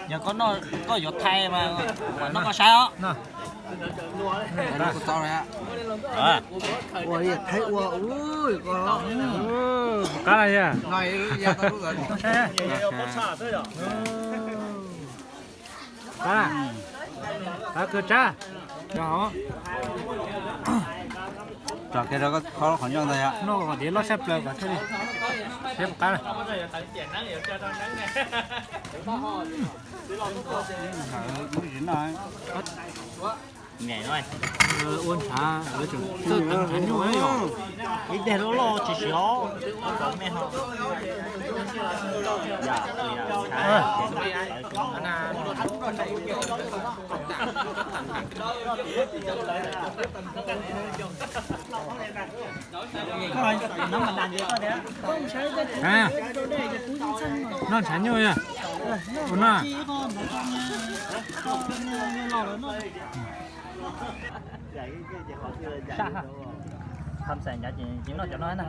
Yog koj noj, koj yuav thaij mas noj koj saib os. Ua li thaij ua ub ko. Qab na yog. Qab na. Qab kawg tsab. Tso kiag rau koj qhov ncauj ntag yom. Noj kom tiav loj tshaj plaws kom thiaj li siab puas qab na. Ua ntshav lawv tseem txawj teev ntshav nyuj yom. Ib daig loj loj tsis siav. Noj ntshav nyuj yog. Ua no. Tham xaim ncav ces noj cov no na.